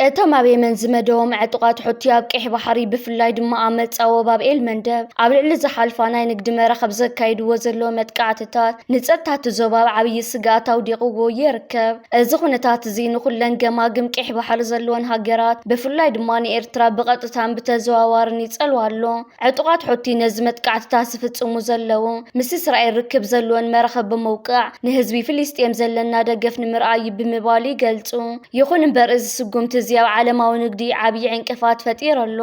እቶም ኣብ የመን ዝመደቦም ዕጡቓት ሑቲ ኣብ ቀይሕ ባሕሪ፣ ብፍላይ ድማ ኣብ መጻወ ባብ ኤል መንደብ ኣብ ልዕሊ ዝሓልፋ ናይ ንግዲ መራኸብ ዘካይድዎ ዘለዉ መጥቃዕትታት ንጸጥታ እቲ ዞባ ኣብ ዓብዪ ስግኣት ኣውዲቕዎ ይርከብ። እዚ ኩነታት እዚ ንኹለን ገማግም ቀይሕ ባሕሪ ዘለወን ሃገራት፣ ብፍላይ ድማ ንኤርትራ ብቐጥታን ብተዘዋዋርን ይጸልዋ ኣሎ። ዕጡቓት ሑቲ ነዚ መጥቃዕትታት ዝፍጽሙ ዘለዉ፣ ምስ እስራኤል ርክብ ዘለወን መራኸብ ብምውቃዕ፣ ንህዝቢ ፍልስጤም ዘለና ደገፍ ንምርኣይ እዩ ብምባል ይገልጹ። ይኹን እምበር፣ እዚ ስጉምቲ እዚ ኣብ ዓለማዊ ንግዲ ዓብዪ ዕንቅፋት ፈጢሩ ኣሎ።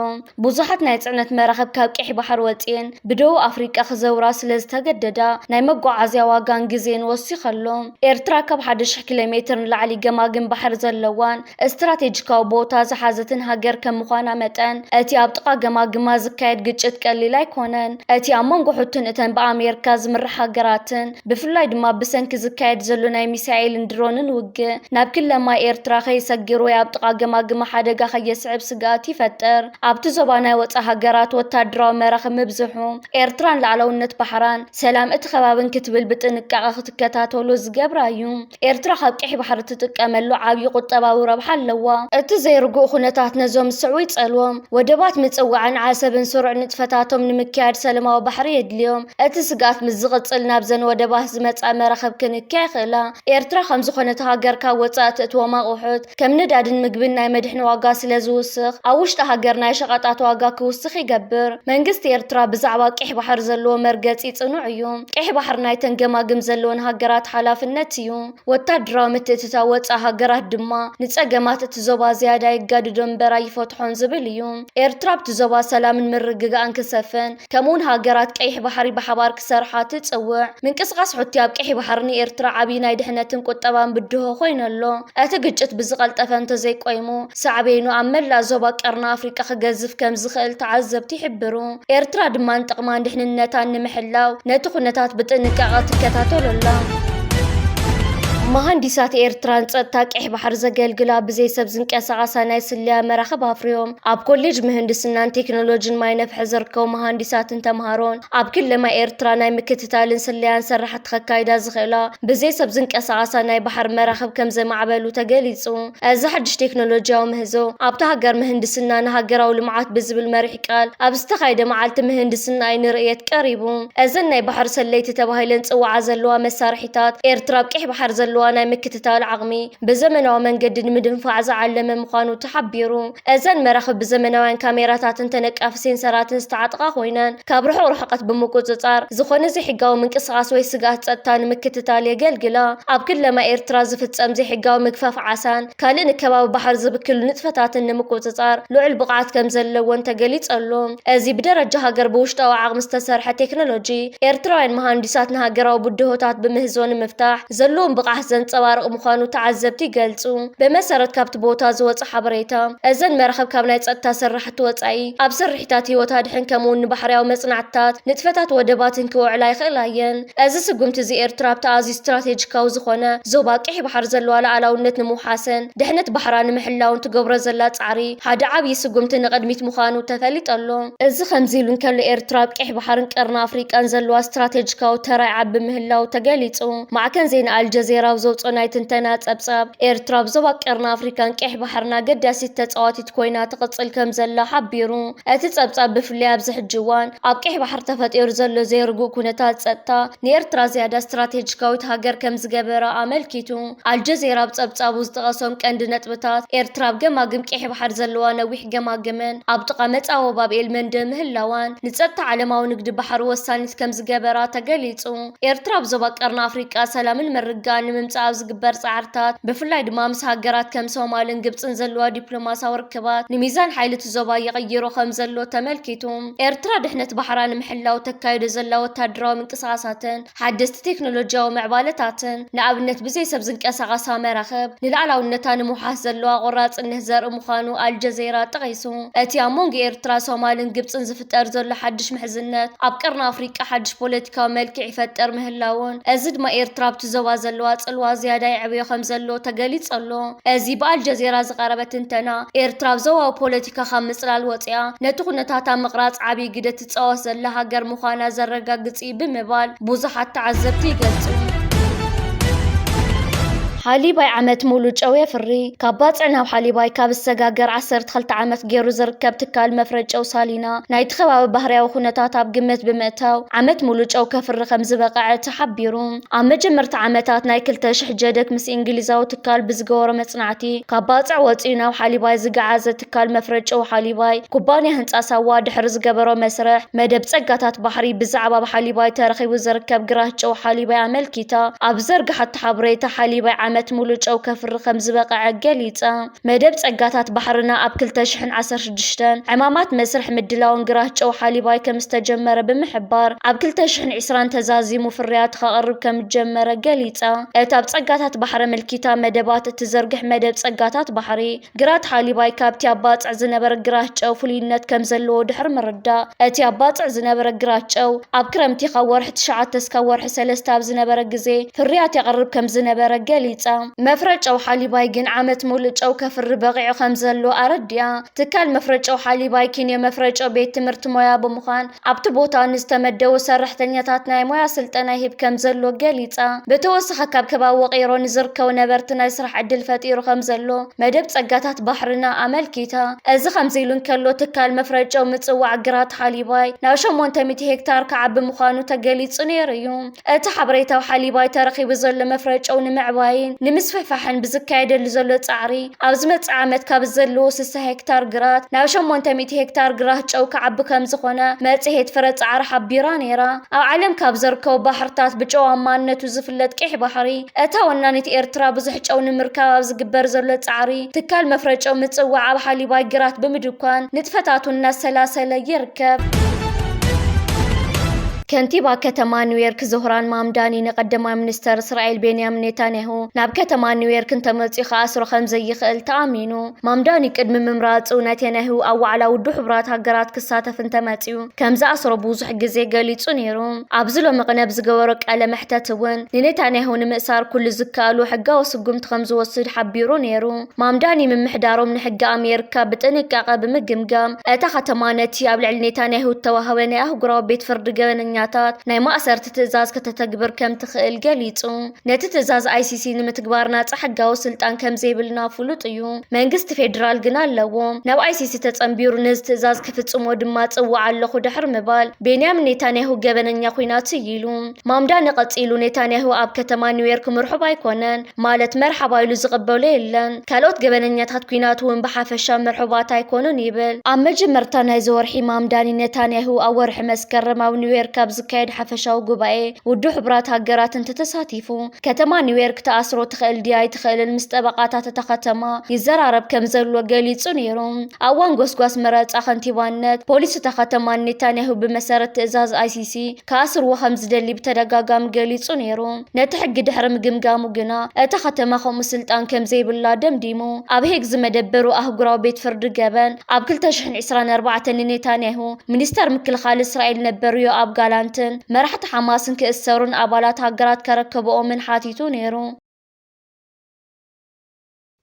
ብዙሓት ናይ ጽዕነት መራኸብ ካብ ቀይሕ ባሕሪ ወጺኤን ብደቡብ ኣፍሪቃ ክዘውራ ስለ ዝተገደዳ፣ ናይ መጓዓዝያ ዋጋን ግዜን ወሲኸ ኣሎ። ኤርትራ ካብ ሓደ ሽሕ ኪሎ ሜትር ንላዕሊ ገማግም ባሕሪ ዘለዋን ስትራቴጂካዊ ቦታ ዝሓዘትን ሃገር ከም ምዃና መጠን፣ እቲ ኣብ ጥቓ ገማግማ ዝካየድ ግጭት ቀሊል ኣይኮነን። እቲ ኣብ መንጎ ሑትን እተን ብኣሜሪካ ዝምራሕ ሃገራትን፣ ብፍላይ ድማ ብሰንኪ ዝካየድ ዘሎ ናይ ሚሳኤልን ድሮንን ውግእ፣ ናብ ክለማ ኤርትራ ከይሰግር ወይ ኣብ ጥቓ ገማግማ ሓደጋ ከየስዕብ ስግኣት ይፈጥር። ኣብቲ ዞባ ናይ ወጻኢ ሃገራት ወታደራዊ መራኽብ ምብዝሑ፣ ኤርትራን ሉዓላውነት ባሕራን ሰላም እቲ ከባብን ክትብል ብጥንቃቐ ክትከታተሎ ዝገብራ እዩ። ኤርትራ ካብ ቀይሕ ባሕሪ ትጥቀመሉ ዓብዪ ቁጠባዊ ረብሓ ኣለዋ። እቲ ዘይርጉእ ኩነታት ነዞም ዝስዕቡ ይጸልዎም። ወደባት ምጽዋዕን ዓሰብን ስሩዕ ንጥፈታቶም ንምክያድ ሰላማዊ ባሕሪ የድልዮም። እቲ ስግኣት ምስ ዝቕጽል፣ ናብዘን ወደባት ዝመጻ መራኽብ ክንክያ ይኽእላ። ኤርትራ ከም ዝኾነት ሃገር ካብ ወጻኢ ትእትዎም ኣቑሑት፣ ከም ነዳድን ምግብን፣ ናይ መድሕን ዋጋ ስለ ዝውስኽ፣ ኣብ ውሽጢ ሃገር ናይ ሸቐጣት ዋጋ ክውስኽ ይገብር። መንግስቲ ኤርትራ ብዛዕባ ቀይሕ ባሕሪ ዘለዎ መርገጺ ጽኑዕ እዩ። ቀይሕ ባሕሪ ናይተን ገማግም ዘለወን ሃገራት ሓላፍነት እዩ። ወታደራዊ ምትእትታው ወጻኢ ሃገራት ድማ ንጸገማት እቲ ዞባ ዝያዳ የጋድዶ እምበር ኣይፈትሖን ዝብል እዩ። ኤርትራ ኣብቲ ዞባ ሰላምን ምርግጋእን ክሰፍን፣ ከምኡውን ሃገራት ቀይሕ ባሕሪ ብሓባር ክሰርሓ ትጽውዕ። ምንቅስቓስ ሑቲ ኣብ ቀይሕ ባሕሪ ንኤርትራ ዓብዪ ናይ ድሕነትን ቁጠባን ብድሆ ኮይኑ ኣሎ። እቲ ግጭት ብዝቐልጠፈ እንተዘይቆይሙ፣ ሳዕቤኑ ኣብ መላእ ዞባ ቀርኒ ኣፍሪቃ ክገዝፍ ከም ዝኽእል ተዓዘብቲ ይሕብሩ። ኤርትራ ድማ ንጥቕማን ድሕንነታን ንምሕላው ነቲ ኩነታት ብጥንቃቐ ትከታተሎ ኣላ። መሃንዲሳት ኤርትራ ንጸጥታ ቀይሕ ባሕሪ ዘገልግላ ብዘይ ሰብ ዝንቀሳቐሳ ናይ ስለያ መራኽብ ኣፍርዮም። ኣብ ኮሌጅ ምህንድስናን ቴክኖሎጂን ማይ ነፍሒ ዝርከቡ መሃንዲሳትን ተምሃሮን፣ ኣብ ክሊ ማይ ኤርትራ ናይ ምክትታልን ስለያን ስራሕቲ ከካይዳ ዝኽእላ ብዘይ ሰብ ዝንቀሳቐሳ ናይ ባሕሪ መራኽብ ከም ዘማዕበሉ ተገሊጹ። እዚ ሓድሽ ቴክኖሎጂያዊ ምህዞ፣ ኣብታ ሃገር ምህንድስና ንሃገራዊ ልምዓት ብዝብል መሪሕ ቃል ኣብ ዝተኻየደ መዓልቲ ምህንድስና ኣይኒ ርእየት ቀሪቡ። እዘን ናይ ባሕሪ ሰለይቲ ተባሂለን ጽዋዓ ዘለዋ መሳርሒታት፣ ኤርትራ ኣብ ቀይሕ ባሕሪ ዘለዋ ናይ ምክትታል ዓቕሚ ብዘመናዊ መንገዲ ንምድንፋዕ ዝዓለመ ምዃኑ ተሓቢሩ። እዘን መራኽብ ብዘመናውያን ካሜራታትን ተነቃፊ ሴንሰራትን ዝተዓጠቓ ኮይነን፣ ካብ ርሑቕ ርሕቀት ብምቁጽጻር፣ ዝኾነ ዘይሕጋዊ ምንቅስቓስ ወይ ስግኣት ጸጥታ ንምክትታል የገልግላ። ኣብ ክለማ ኤርትራ ዝፍጸም ዘይሕጋዊ ምግፋፍ ዓሳን ካልእ ንከባቢ ባሕሪ ዝብክሉ ንጥፈታትን ንምቁጽጻር ልዑል ብቕዓት ከም ዘለወን ተገሊጹ ኣሎ። እዚ ብደረጃ ሃገር ብውሽጣዊ ዓቕሚ ዝተሰርሐ ቴክኖሎጂ፣ ኤርትራውያን መሃንዲሳት ንሃገራዊ ብድሆታት ብምህዞ ንምፍታሕ ዘለዎም ብቕዓት ዘንጸባርቕ ምዃኑ ተዓዘብቲ ይገልጹ። ብመሰረት ካብቲ ቦታ ዝወጸ ሓበሬታ፣ እዘን መራኽብ ካብ ናይ ጸጥታ ስራሕቲ ወጻኢ፣ ኣብ ስርሒታት ህይወት ኣድሕን ከምኡውን ንባሕርያዊ መጽናዕትታት ንጥፈታት ወደባትን ክውዕላ ይኽእላ እየን። እዚ ስጉምቲ እዚ ኤርትራ ኣብቲ ኣዝዩ ስትራቴጂካዊ ዝኾነ ዞባ ቀይሕ ባሕሪ ዘለዋ ሉዓላውነት ንምውሓስን ድሕነት ባሕራ ንምሕላውን ትገብሮ ዘላ ጻዕሪ ሓደ ዓብዪ ስጉምቲ ንቕድሚት ምዃኑ ተፈሊጡ ኣሎ። እዚ ከምዚ ኢሉ እንከሎ፣ ኤርትራ ኣብ ቀይሕ ባሕርን ቀርኒ ኣፍሪቃን ዘለዋ ስትራቴጂካዊ ተራ ይዓቢ ምህላው ተገሊጹ። ማዕከን ዜና ኣልጀዚራ ኣብ ዘውጽኦ ናይ ትንተና ጸብጻብ፣ ኤርትራ ኣብ ዞባ ቀርኒ ኣፍሪቃን ቀይሕ ባሕርን ኣገዳሲት ተጻዋቲት ኮይና ትቕጽል ከም ዘላ ሓቢሩ። እቲ ጸብጻብ ብፍላይ ኣብዚ ሕጂ እዋን ኣብ ቀይሕ ባሕሪ ተፈጢሩ ዘሎ ዘይርጉእ ኩነታት ጸጥታ ንኤርትራ ዝያዳ ስትራቴጂካዊት ሃገር ከም ዝገበራ ኣመልኪቱ። ኣልጀዚራ ኣብ ጸብጻቡ ዝጠቐሶም ቀንዲ ነጥብታት፣ ኤርትራ ኣብ ገማግም ቀይሕ ባሕሪ ዘለዋ ነዊሕ ገማግምን ኣብ ጥቓ መጻወ ባብ ኤል መንደብ ምህላዋን ንጸጥታ ዓለማዊ ንግዲ ባሕሪ ወሳኒት ከም ዝገበራ ተገሊጹ። ኤርትራ ኣብ ዞባ ቀርኒ ኣፍሪቃ ሰላምን ምርግጋእን ንምምጻእ ኣብ ዝግበር ጻዕርታት፣ ብፍላይ ድማ ምስ ሃገራት ከም ሶማልን ግብጽን ዘለዋ ዲፕሎማሲያዊ ርክባት ንሚዛን ሓይሊ እቲ ዞባ ይቕይሮ ከም ዘሎ ተመልኪቱ። ኤርትራ ድሕነት ባሕራ ንምሕላው ተካይዶ ዘላ ወታደራዊ ምንቅስቓሳትን ሓደስቲ ቴክኖሎጂያዊ ምዕባለታትን፣ ንኣብነት ብዘይ ሰብ ዝንቀሳቐሳ መራኽብ፣ ንልኣላውነታ ንምውሓስ ዘለዋ ቆራጽነት ዘርኢ ምዃኑ ኣልጀዚራ ጠቒሱ። እቲ ኣብ መንጎ ኤርትራ፣ ሶማልን ግብጽን ዝፍጠር ዘሎ ሓድሽ ምሕዝነት፣ ኣብ ቀርኒ ኣፍሪቃ ሓድሽ ፖለቲካዊ መልክዕ ይፈጥር ምህላውን፣ እዚ ድማ ኤርትራ ኣብቲ ዞባ ዘለዋ ጽልዋ ዝያዳ የዕብዮ ከም ዘሎ ተገሊጹ ኣሎ። እዚ ብኣልጀዚራ ዝቐረበ ትንተና፣ ኤርትራ ኣብ ዞባዊ ፖለቲካ ካብ ምጽላል ወጺኣ፣ ነቲ ኩነታት ኣብ ምቕራጽ ዓብዪ ግደ ትጻወት ዘላ ሃገር ምዃና ዘረጋግጽ እዩ ብምባል ብዙሓት ተዓዘብቲ ይገልጹ። ሓሊባይ ዓመት ሙሉ ጨው የፍሪ። ካብ ባጽዕ ናብ ሓሊባይ ካብ ዝሰጋገር ዓሰርተ ክልተ ዓመት ገይሩ ዝርከብ ትካል መፍረ ጨው ሳሊና፣ ናይቲ ከባቢ ባህርያዊ ኩነታት ኣብ ግምት ብምእታው፣ ዓመት ሙሉ ጨው ከፍሪ ከም ዝበቕዐ ተሓቢሩ። ኣብ መጀመርታ ዓመታት ናይ ክልተ ሽሕ ጀደክ ምስ እንግሊዛዊ ትካል ብዝገበሮ መጽናዕቲ፣ ካብ ባጽዕ ወጺኡ ናብ ሓሊባይ ዝገዓዘ ትካል መፍረ ጨው ሓሊባይ ኩባንያ ህንጻ ሳዋ ድሕሪ ዝገበሮ መስርሕ፣ መደብ ጸጋታት ባሕሪ ብዛዕባ ኣብ ሓሊባይ ተረኺቡ ዝርከብ ግራት ጨው ሓሊባይ ኣመልኪታ ኣብ ዘርግሓቶ ሓበሬታ፣ ሓሊባይ ዓመት ሙሉ ጨው ከፍሪ ከም ዝበቐዐ ገሊጻ። መደብ ጸጋታት ባሕርና ኣብ ክልተ ሽሕን ዓሰርተ ሽዱሽተን ዕማማት መስርሕ ምድላውን ግራት ጨው ሓሊባይ ከም ዝተጀመረ ብምሕባር፣ ኣብ ክልተ ሽሕን ዕስራን ተዛዚሙ ፍርያቱ ከቕርብ ከም ዝጀመረ ገሊጻ። እቲ ኣብ ጸጋታት ባሕሪ ኣመልኪታ መደባት እትዘርግሕ መደብ ጸጋታት ባሕሪ፣ ግራት ሓሊባይ ካብቲ ኣብ ባጽዕ ዝነበረ ግራት ጨው ፍሉይነት ከም ዘለዎ ድሕሪ ምርዳእ፣ እቲ ኣብ ባጽዕ ዝነበረ ግራት ጨው ኣብ ክረምቲ ካብ ወርሒ ትሽዓተ እስካብ ወርሒ ሰለስተ ኣብ ዝነበረ ግዜ ፍርያት የቕርብ ከም ዝነበረ ገሊጻ። መፍረ ጨው ሓሊባይ ግን ዓመት ሙሉእ ጨው ከፍሪ በቒዑ ከም ዘሎ ኣረዲኣ። ትካል መፍረ ጨው ሓሊባይ ኪንዮ መፍረ ጨው ቤት ትምህርቲ ሞያ ብምዃን ኣብቲ ቦታ ንዝተመደቡ ሰራሕተኛታት ናይ ሞያ ስልጠና ይህብ ከም ዘሎ ገሊጻ። ብተወሳኺ ካብ ከባቢ ወቒሮ ንዝርከቡ ነበርቲ ናይ ስራሕ ዕድል ፈጢሩ ከም ዘሎ መደብ ጸጋታት ባሕርና ኣመልኪታ። እዚ ከምዚ ኢሉ እንከሎ፣ ትካል መፍረ ጨው ምጽዋዕ ግራት ሓሊባይ ናብ ሸሞንተ ሚእቲ ሄክታር ክዓቢ ምዃኑ ተገሊጹ ነይሩ እዩ። እቲ ሓበሬታ ኣብ ሓሊባይ ተረኺቡ ዘሎ መፍረ ጨው ንምዕባይን ንምስፍሕፋሕን ብዝካየደሉ ዘሎ ጻዕሪ፣ ኣብ ዝመጽእ ዓመት ካብ ዘለዎ ስሳ ሄክታር ግራት ናብ ሸሞንተ ሚእቲ ሄክታር ግራት ጨው ክዓቢ ከም ዝኾነ መጽሔት ፍረ ጻዕሪ ሓቢራ ነይራ። ኣብ ዓለም ካብ ዘርከቡ ባሕርታት ብጨዋማነቱ ዝፍለጥ ቀይሕ ባሕሪ፣ እታ ወናኒት ኤርትራ ብዙሕ ጨው ንምርካብ ኣብ ዝግበር ዘሎ ጻዕሪ፣ ትካል መፍረ ጨው ምጽዋዕ ኣብ ሓሊባይ ግራት ብምድኳን ንጥፈታቱ እናሰላሰለ ይርከብ። ከንቲባ ከተማ ኒውዮርክ ዞህራን ማምዳኒ ንቀዳማይ ሚኒስተር እስራኤል ቤንያሚን ኔታንያሁ ናብ ከተማ ኒውዮርክ እንተመጺኡ ክኣስሮ ከም ዘይኽእል ተኣሚኑ። ማምዳኒ ቅድሚ ምምራጹ ኔታንያሁ ኣብ ዋዕላ ውድብ ሕቡራት ሃገራት ክሳተፍ እንተመጺኡ ከም ዝኣስሮ ብዙሕ ግዜ ገሊጹ ነይሩ። ኣብዚ ሎሚ ቅነ ኣብ ዝገበሮ ቃለ መሕተት እውን ንኔታንያሁ ንምእሳር ኩሉ ዝከኣሉ ሕጋዊ ስጉምቲ ከም ዝወስድ ሓቢሩ ነይሩ። ማምዳኒ ምምሕዳሮም ንሕጊ ኣሜሪካ ብጥንቃቐ ብምግምጋም፣ እታ ከተማ ነቲ ኣብ ልዕሊ ኔታንያሁ እተዋህበ ናይ ኣህጉራዊ ቤት ፍርዲ ገበነኛታት ናይ ማእሰርቲ ትእዛዝ ከተተግብር ከም ትኽእል ገሊጹ። ነቲ ትእዛዝ ኣይ ሲ ሲ ንምትግባር ናጻ ሕጋዊ ስልጣን ከም ዘይብልና ፍሉጥ እዩ። መንግስቲ ፌደራል ግን ኣለዎ። ናብ ኣይ ሲ ሲ ተጸንቢሩ ነዚ ትእዛዝ ክፍጽሞ ድማ ጽውዕ ኣለኹ ድሕሪ ምባል፣ ቤንያሚን ኔታንያሁ ገበነኛ ኲናት እዩ ኢሉ። ማምዳኒ ቀጺሉ፣ ኔታንያሁ ኣብ ከተማ ኒውዮርክ ምርሑብ ኣይኮነን፣ ማለት መርሓባ ኢሉ ዝቕበሎ የለን። ካልኦት ገበነኛታት ኲናት እውን ብሓፈሻ ምርሑባት ኣይኮኑን ይብል። ኣብ መጀመርታ ናይዚ ወርሒ ማምዳኒ ኔታንያሁ ኣብ ወርሒ መስከረም ኣብ ኒውዮርክ ኣብ ዝካየድ ሓፈሻዊ ጉባኤ ውድብ ሕቡራት ሃገራት እንተተሳቲፉ፣ ከተማ ኒውዮርክ ትኣስሮ ትኽእል ድያ ኣይትኽእልን ምስ ጠበቓታት እታ ከተማ ይዘራረብ ከም ዘሎ ገሊጹ ነይሩ። ኣብ እዋን ጎስጓስ መረጻ ከንቲባነት፣ ፖሊስ እታ ከተማ ንኔታንያሁ ብመሰረት ትእዛዝ ኣይ ሲ ሲ ክኣስርዎ ከም ዝደሊ ብተደጋጋሚ ገሊጹ ነይሩ። ነቲ ሕጊ ድሕሪ ምግምጋሙ ግና፣ እታ ከተማ ከምኡ ስልጣን ከም ዘይብላ ደምዲሙ። ኣብ ሄግ ዝመደበሩ ኣህጉራዊ ቤት ፍርዲ ገበን፣ ኣብ ክልተ ሽሕን ዕስራን ኣርባዕተን ንኔታንያሁ፣ ሚኒስተር ምክልኻል እስራኤል ነበር ዮኣብ ጋላንትን መራሕቲ ሓማስን ክእሰሩን ኣባላት ሃገራት ከረከብኦምን ሓቲቱ ነይሩ።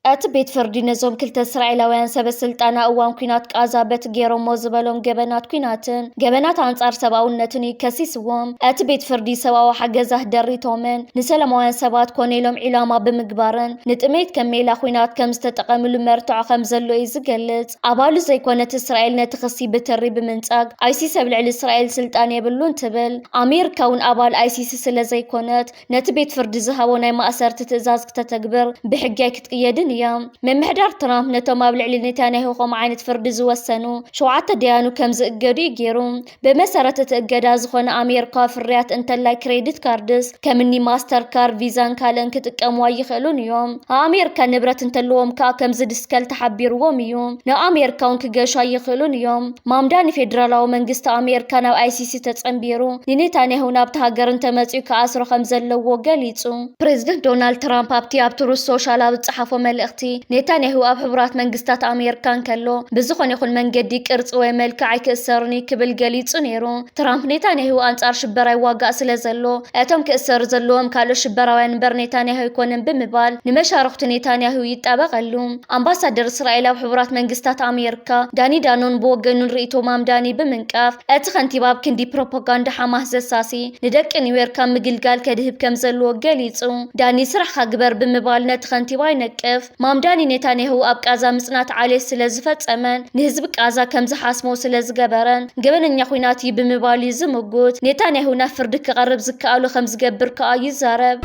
እቲ ቤት ፍርዲ ነዞም ክልተ እስራኤላውያን ሰበ ስልጣን ኣብ እዋን ኲናት ቃዛ በቲ ገይሮሞ ዝበሎም ገበናት ኲናትን ገበናት ኣንጻር ሰብኣውነትን እዩ ከሲስዎም። እቲ ቤት ፍርዲ ሰብኣዊ ሓገዛት ደሪቶምን ንሰላማውያን ሰባት ኮነ ኢሎም ዒላማ ብምግባርን ንጥሜት ከም ሜላ ኲናት ከም ዝተጠቐምሉ መርትዖ ከም ዘሎ እዩ ዝገልጽ። ኣባሉ ዘይኮነት እስራኤል ነቲ ክሲ ብትሪ ብምንጻግ፣ ኣይሲስ ኣብ ልዕሊ እስራኤል ስልጣን የብሉን ትብል። ኣሜሪካ እውን ኣባል ኣይሲስ ስለ ዘይኮነት፣ ነቲ ቤት ፍርዲ ዝሃቦ ናይ ማእሰርቲ ትእዛዝ ክተተግብር ብሕጊ ኣይክትቅየድን እያ። ምምሕዳር ትራምፕ ነቶም ኣብ ልዕሊ ኔታንያሁ ከምኡ ዓይነት ፍርዲ ዝወሰኑ ሸውዓተ ደያኑ ከም ዝእገዱ እዩ ገይሩ። ብመሰረት እቲ እገዳ ዝኾነ ኣሜሪካዊ ፍርያት እንተላይ ክሬዲት ካርድስ ከም እኒ ማስተር ካርድ፣ ቪዛን ካልእን ክጥቀሙ ኣይኽእሉን እዮም። ኣብ ኣሜሪካ ንብረት እንተለዎም ከኣ ከምዚ ድስከል ተሓቢርዎም እዩ። ናብ ኣሜሪካ እውን ክገሹ ኣይኽእሉን እዮም። ማምዳኒ ፌደራላዊ መንግስቲ ኣሜሪካ ናብ ኣይሲሲ ተጸንቢሩ ንኔታንያሁ ናብቲ ሃገር እንተመጺኡ ክኣስሮ ከም ዘለዎ ገሊጹ። ፕሬዚደንት ዶናልድ ትራምፕ ኣብቲ ኣብ ትሩዝ ሶሻል ኣብ ዝጸሓፎ መልእኽቲ፣ መልእኽቲ፣ ኔታንያሁ ኣብ ሕቡራት መንግስታት ኣሜሪካ እንከሎ ብዝኾነ ይኹን መንገዲ፣ ቅርጺ ወይ መልክዕ ኣይክእሰርን እዩ ክብል ገሊጹ ነይሩ። ትራምፕ ኔታንያሁ ኣንጻር ሽበራ ይዋጋእ ስለ ዘሎ፣ እቶም ክእሰሩ ዘለዎም ካልኦት ሽበራውያን እምበር ኔታንያሁ ኣይኮነን ብምባል ንመሻርኽቱ ኔታንያሁ ይጣበቐሉ። ኣምባሳደር እስራኤል ኣብ ሕቡራት መንግስታት ኣሜሪካ ዳኒ ዳኖን ብወገኑ ንርእይቶ ማምዳኒ ብምንቃፍ፣ እቲ ከንቲባ ኣብ ክንዲ ፕሮፓጋንዳ ሓማስ ዘሳሲ ንደቂ ኒውዮርክ ካብ ምግልጋል ከድህብ ከም ዘለዎ ገሊጹ። ዳኒ ስራሕካ ግበር ብምባል ነቲ ከንቲባ ይነቅፍ። ማምዳኒ ኔታንያሁ ኣብ ቃዛ ምጽናት ዓሌት ስለ ዝፈጸመን ንህዝቢ ቃዛ ከም ዝሓስሞ ስለ ዝገበረን ገበነኛ ኲናት እዩ ብምባል እዩ ዝምጉት። ኔታንያሁ ናብ ፍርዲ ክቐርብ ዝከኣሎ ከም ዝገብር ከኣ ይዛረብ።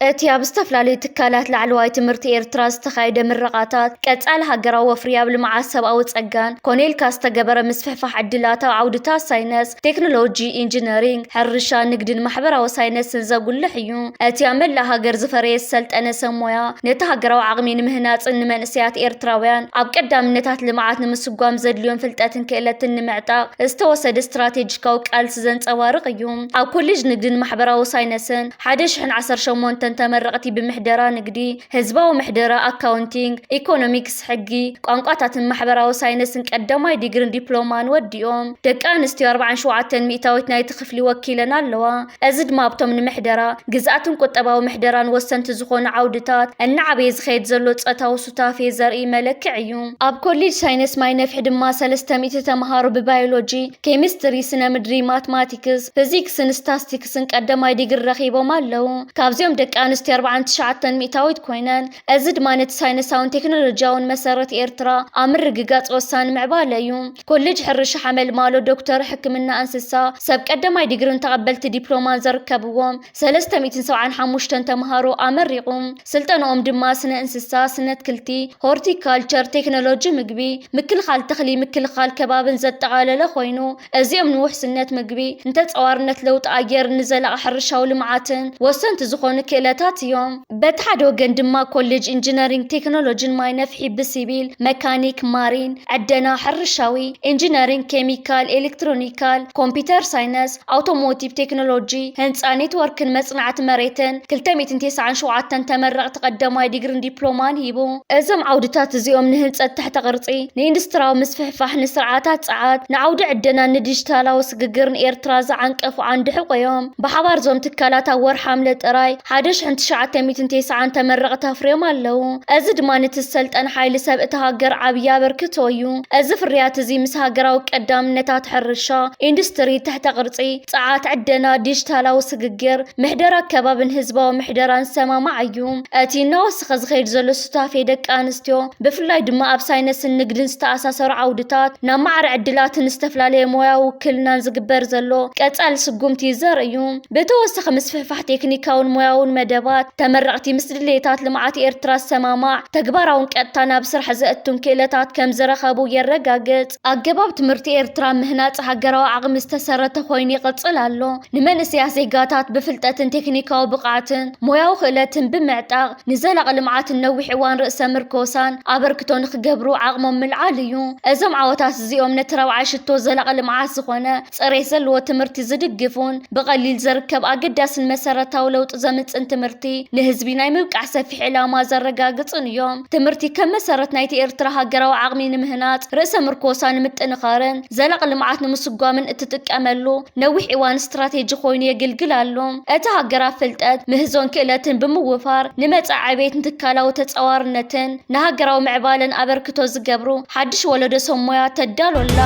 እቲ ኣብ ዝተፈላለዩ ትካላት ላዕለዋይ ትምህርቲ ኤርትራ ዝተኻየደ ምረቓታት ቀጻሊ ሃገራዊ ወፍሪ ኣብ ልምዓት ሰብኣዊ ጸጋን ኮነ ኢልካ ዝተገበረ ምስፍሕፋሕ ዕድላት ኣብ ዓውድታት ሳይነስ፣ ቴክኖሎጂ፣ ኢንጂነሪንግ፣ ሕርሻ፣ ንግድን ማሕበራዊ ሳይነስን ዘጉልሕ እዩ። እቲ ኣብ መላእ ሃገር ዝፈረየ ዝሰልጠነ ሰብ ሞያ ነቲ ሃገራዊ ዓቕሚ ንምህናጽን ንመንእሰያት ኤርትራውያን ኣብ ቀዳምነታት ልምዓት ንምስጓም ዘድልዮም ፍልጠትን ክእለትን ንምዕጣቕ ዝተወሰደ ስትራቴጂካዊ ቃልሲ ዘንጸባርቕ እዩ። ኣብ ኮሌጅ ንግድን ማሕበራዊ ሳይነስን ሓደ ሽሕን ዓሰርተ ሸሞንተን ተመረቕቲ ብምሕደራ ንግዲ፣ ህዝባዊ ምሕደራ፣ ኣካውንቲንግ፣ ኢኮኖሚክስ፣ ሕጊ፣ ቋንቋታትን ማሕበራዊ ሳይነስን ቀዳማይ ዲግሪን ዲፕሎማን ወዲኦም። ደቂ ኣንስትዮ ኣርባዓን ሸውዓተን ሚእታዊት ናይቲ ክፍሊ ወኪለን ኣለዋ። እዚ ድማ ኣብቶም ንምሕደራ፣ ግዝኣትን ቁጠባዊ ምሕደራን ወሰንቲ ዝኾኑ ዓውድታት እናዓበየ ዝኸይድ ዘሎ ጾታዊ ሱታፌ ዘርኢ መለክዕ እዩ። ኣብ ኮሌጅ ሳይነስ ማይ ነፍሒ ድማ ሰለስተ ሚእቲ ተምሃሮ ብባዮሎጂ፣ ኬሚስትሪ፣ ስነ ምድሪ፣ ማትማቲክስ፣ ፊዚክስን ስታስቲክስን ቀዳማይ ዲግሪ ረኺቦም ኣለዉ። ካብዚኦም ደቂ ኣንስትዮ ኣርባዓን ትሽዓተን ሚእታዊት ኮይነን፣ እዚ ድማ ነቲ ሳይነሳውን ቴክኖሎጂያውን መሰረት ኤርትራ ኣብ ምርግጋጽ ወሳኒ ምዕባለ እዩ። ኮሌጅ ሕርሻ ሓመልማሎ ዶክተር ሕክምና እንስሳ ሰብ ቀዳማይ ዲግሪን ተቐበልቲ ዲፕሎማን ዘርከብዎም ሰለስተ ሚእትን ሰብዓን ሓሙሽተን ተምሃሮ ኣመሪቑ። ስልጠናኦም ድማ ስነ እንስሳ፣ ስነ ኣትክልቲ፣ ሆርቲካልቸር፣ ቴክኖሎጂ ምግቢ፣ ምክልኻል ተኽሊ፣ ምክልኻል ከባብን ዘጠቓለለ ኮይኑ፣ እዚኦም ንውሕስነት ምግቢ፣ ንተጻዋርነት ለውጢ ኣየርን ንዘላቒ ሕርሻዊ ልምዓትን ወሰንቲ ዝኾኑ ክእለታት እዮም። በቲ ሓደ ወገን ድማ ኮሌጅ ኢንጂነሪንግ ቴክኖሎጂን ማይ ነፍሒ ብሲቪል፣ መካኒክ፣ ማሪን፣ ዕደና፣ ሕርሻዊ ኢንጂነሪንግ፣ ኬሚካል፣ ኤሌክትሮኒካል፣ ኮምፒውተር ሳይነስ፣ ኣውቶሞቲቭ ቴክኖሎጂ፣ ህንጻ፣ ኔትወርክን መጽናዕቲ መሬትን ክልተ ሚእትን ተስዓን ሸውዓተን ተመረቕቲ ቀዳማይ ዲግሪን ዲፕሎማን ሂቡ። እዞም ዓውድታት እዚኦም ንህንጸት ትሕተ ቅርጺ፣ ንኢንዱስትሪያዊ ምስፍሕፋሕ፣ ንስርዓታት ጸዓት፣ ንዓውዲ ዕደናን ንዲጂታላዊ ስግግርን ኤርትራ ዝዓንቀፉ ዓንዲ ሕቖ እዮም። ብሓባር እዞም ትካላት ኣብ ወርሒ ሓምለ ጥራይ ሓደ ሽሕን ትሽዓተ ሚእትን ተስዓን ተመረቕቲ ኣፍርዮም ኣለዉ። እዚ ድማ ነቲ ዝሰልጠነ ሓይሊ ሰብ እታ ሃገር ዓብዪ ኣበርክቶ እዩ። እዚ ፍርያት እዚ ምስ ሃገራዊ ቀዳምነታት ሕርሻ፣ ኢንዱስትሪ፣ ትሕተ ቅርጺ፣ ጸዓት፣ ዕደና፣ ዲጂታላዊ ስግግር፣ ምሕደራ ከባብን ህዝባዊ ምሕደራን ዝሰማማዕ እዩ። እቲ እናወሰኸ ዝኸይድ ዘሎ ሱታፌ ደቂ ኣንስትዮ፣ ብፍላይ ድማ ኣብ ሳይነስን ንግድን ዝተኣሳሰሩ ዓውድታት፣ ናብ ማዕረ ዕድላትን ዝተፈላለየ ሞያዊ ውክልናን ዝግበር ዘሎ ቀጻሊ ስጉምቲ ዘርኢ እዩ። ብተወሳኺ፣ ምስፍሕፋሕ ቴክኒካውን ሞያውን መደባት፣ ተመረቕቲ ምስ ድሌታት ልምዓት ኤርትራ ዝሰማማዕ፣ ተግባራውን ቀጥታ ናብ ስራሕ ዘእቱን ክእለታት ከም ዝረኸቡ የረጋግጽ። ኣገባብ ትምህርቲ ኤርትራ ምህናጽ ሃገራዊ ዓቕሚ ዝተሰረተ ኮይኑ ይቕጽል ኣሎ። ንመንእሰያት ዜጋታት ብፍልጠትን ቴክኒካዊ ብቕዓትን ሞያዊ ክእለትን ብምዕጣቕ፣ ንዘላቒ ልምዓትን ነዊሕ እዋን ርእሰ ምርኮሳን ኣበርክቶ ንኽገብሩ ዓቕሞም ምልዓል እዩ። እዞም ዓወታት እዚኦም ነቲ ራብዓይ ሽቶ ዘላቒ ልምዓት ዝኾነ ጽሬት ዘለዎ ትምህርቲ ዝድግፉን ብቐሊል ዘርከብ ኣገዳስን መሰረታዊ ለውጢ ዘምጽእን ትምህርቲ ንህዝቢ ናይ ምብቃዕ ሰፊሕ ዕላማ ዘረጋግጽን እዮም። ትምህርቲ ከም መሰረት ናይቲ ኤርትራ ሃገራዊ ዓቕሚ ንምህናጽ፣ ርእሰ ምርኮሳ ንምጥንኻርን ዘላቒ ልምዓት ንምስጓምን እትጥቀመሉ ነዊሕ እዋን ስትራቴጂ ኮይኑ የግልግል ኣሎ። እቲ ሃገር ኣብ ፍልጠት፣ ምህዞን ክእለትን ብምውፋር ንመጻኢ ዕቤትን ትካላዊ ተጻዋርነትን ንሃገራዊ ምዕባለን ኣበርክቶ ዝገብሩ ሓድሽ ወለዶ ሰብ ሞያ ተዳሎ ኣላ።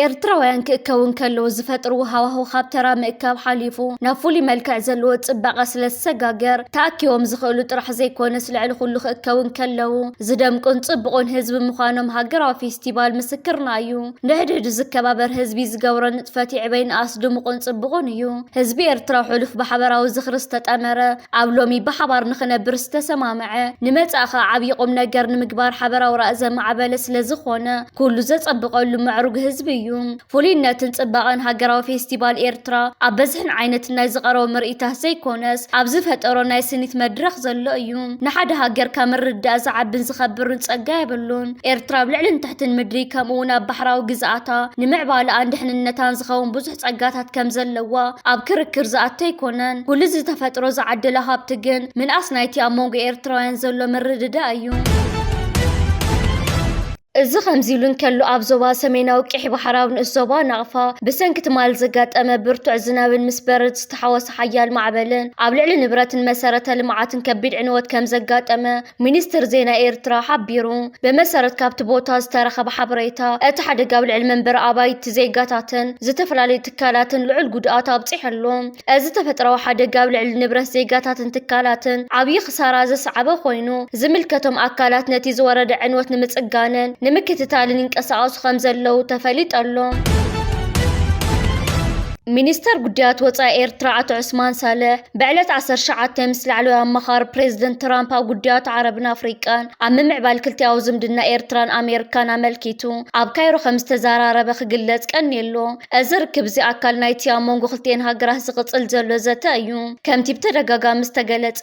ኤርትራውያን ክእከቡ እንከለዉ ዝፈጥርዎ ሃዋህው ካብ ተራ ምእካብ ሓሊፉ ናብ ፍሉይ መልክዕ ዘለዎ ጽባቐ ስለ ዝሰጋገር፣ ተኣኪቦም ዝኽእሉ ጥራሕ ዘይኮነስ ልዕሊ ኩሉ ክእከቡ እንከለዉ ዝደምቁን ጽቡቑን ህዝቢ ምዃኖም ሃገራዊ ፌስቲቫል ምስክርና እዩ። ንሕድሕዱ ዝከባበር ህዝቢ ዝገብሮ ንጥፈት ይዕበይን ኣስድምቑን ጽቡቑን እዩ። ህዝቢ ኤርትራ ሕሉፍ ብሓበራዊ ዝኽሪ ዝተጠመረ፣ ኣብ ሎሚ ብሓባር ንኽነብር ዝተሰማምዐ፣ ንመጻኢ ኸኣ ዓብዪ ቁም ነገር ንምግባር ሓበራዊ ራእ ዘማዕበለ ስለ ዝኾነ፣ ኩሉ ዘጸብቐሉ ምዕሩግ ህዝቢ እዩ። እዩ። ፍሉይነትን ጽባቐን ሃገራዊ ፌስቲቫል ኤርትራ ኣብ በዝሕን ዓይነትን ናይ ዝቐረቡ ምርኢታት ዘይኮነስ፣ ኣብ ዝፈጠሮ ናይ ስኒት መድረኽ ዘሎ እዩ። ንሓደ ሃገር ካብ ምርዳእ ዝዓብን ዝኸብርን ጸጋ የብሉን። ኤርትራ ኣብ ልዕልን ትሕትን ምድሪ፣ ከምኡ እውን ኣብ ባሕራዊ ግዝኣታ ንምዕባለኣን ድሕንነታን ዝኸውን ብዙሕ ጸጋታት ከም ዘለዋ ኣብ ክርክር ዝኣቱ ኣይኮነን። ኩሉ እዚ ተፈጥሮ ዝዓደላ ሃብቲ ግን ምንኣስ ናይቲ ኣብ መንጎ ኤርትራውያን ዘሎ ምርድዳእ እዩ። እዚ ከምዚ ኢሉ እንከሎ፣ ኣብ ዞባ ሰሜናዊ ቀይሕ ባሕሪ ኣብ ንኡስ ዞባ ናቕፋ ብሰንኪ ትማል ዘጋጠመ ብርቱዕ ዝናብን ምስ በረድ ዝተሓወሰ ሓያል ማዕበልን ኣብ ልዕሊ ንብረትን መሰረተ ልምዓትን ከቢድ ዕንወት ከም ዘጋጠመ ሚኒስትር ዜና ኤርትራ ሓቢሩ። ብመሰረት ካብቲ ቦታ ዝተረኸበ ሓበሬታ፣ እቲ ሓደጋ ኣብ ልዕሊ መንበሪ ኣባይቲ ዜጋታትን ዝተፈላለዩ ትካላትን ልዑል ጉድኣት ኣብጺሑ ኣሎ። እዚ ተፈጥሮኣዊ ሓደጋ ኣብ ልዕሊ ንብረት ዜጋታትን ትካላትን ዓብዪ ክሳራ ዘስዓበ ኮይኑ፣ ዝምልከቶም ኣካላት ነቲ ዝወረደ ዕንወት ንምጽጋንን ንምክትታልን ይንቀሳቐሱ ከም ዘለዉ ተፈሊጡ ኣሎ። ሚኒስተር ጉዳያት ወጻኢ ኤርትራ ኣቶ ዑስማን ሳልሕ ብዕለት ዓሰርተ ትሽዓተ ምስ ላዕለዋይ ኣማኻሪ ፕሬዝደንት ትራምፕ ኣብ ጉዳያት ዓረብን ኣፍሪቃን ኣብ ምምዕባል ክልቲኣዊ ዝምድና ኤርትራን ኣሜሪካን ኣመልኪቱ ኣብ ካይሮ ከም ዝተዘራረበ ክግለጽ ቀንዩ ኣሎ። እዚ ርክብ እዚ ኣካል ናይቲ ኣብ መንጎ ክልቲኤን ሃገራት ዝቕጽል ዘሎ ዘተ እዩ። ከምቲ ብተደጋጋሚ ዝተገለጸ፣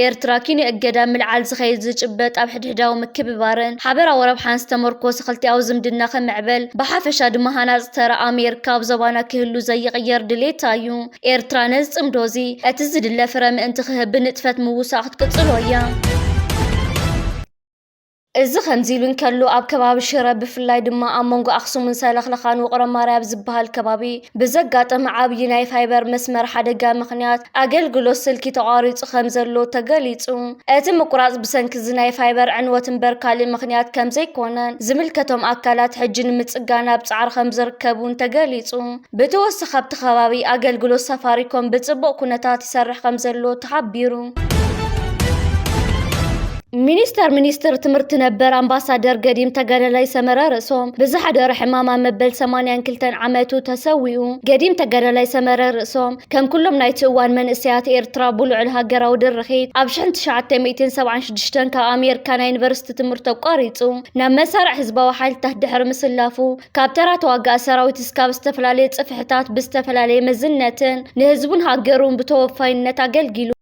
ኤርትራ ኪኖ እገዳ ምልዓል ዝኸይድ ዝጭበጥ ኣብ ሕድሕዳዊ ምክብባርን ሓበራዊ ረብሓን ዝተመርኮሰ ክልቲኣዊ ዝምድና ክምዕብል፣ ብሓፈሻ ድማ ሃናጺ ተራ ኣሜሪካ ኣብ ዞባና ክህሉ ዘይቕየር ድሌታ እዩ። ኤርትራ ነዚ ጽምዶ እዚ እቲ ዝድለ ፍረ ምእንቲ ክህብ ብንጥፈት ምውሳእ ክትቅጽሎ እያ። እዚ ከምዚ ኢሉ እንከሎ፣ ኣብ ከባቢ ሽረ፣ ብፍላይ ድማ ኣብ መንጎ ኣኽሱምን ሰለኽለኻን ውቕሮ ማርያ ኣብ ዝበሃል ከባቢ ብዘጋጠመ ዓብዪ ናይ ፋይበር መስመር ሓደጋ ምኽንያት፣ ኣገልግሎት ስልኪ ተቋሪጹ ከም ዘሎ ተገሊጹ። እቲ ምቁራጽ ብሰንኪ እዚ ናይ ፋይበር ዕንወት እምበር ካልእ ምኽንያት ከም ዘይኮነን፣ ዝምልከቶም ኣካላት ሕጂ ንምጽጋን ኣብ ጻዕሪ ከም ዝርከቡን ተገሊጹ። ብተወሳኺ፣ ኣብቲ ከባቢ ኣገልግሎት ሳፋሪኮም ብጽቡቕ ኩነታት ይሰርሕ ከም ዘሎ ተሓቢሩ። ሚኒስተር ሚኒስትር ትምህርቲ ነበር ኣምባሳደር ገዲም ተጋዳላይ ሰመረ ርእሶም ብዝሓደሮ ሕማም ኣብ መበል ሰማንያን ክልተን ዓመቱ ተሰዊኡ። ገዲም ተጋዳላይ ሰመረ ርእሶም ከም ኩሎም ናይቲ እዋን መንእሰያት ኤርትራ ብልዑል ሃገራዊ ድርኺት ኣብ ሽሕን ትሽዓተ ሚእትን ሰብዓን ሽዱሽተን ካብ ኣሜሪካ ናይ ዩኒቨርሲቲ ትምህርቲ ኣቋሪጹ ናብ መሳርዕ ህዝባዊ ሓይልታት ድሕሪ ምስላፉ ካብ ተራ ተዋጋኢ ሰራዊት እስካብ ዝተፈላለየ ጽፍሕታት ብዝተፈላለየ መዝነትን ንህዝቡን ሃገሩን ብተወፋይነት ኣገልጊሉ።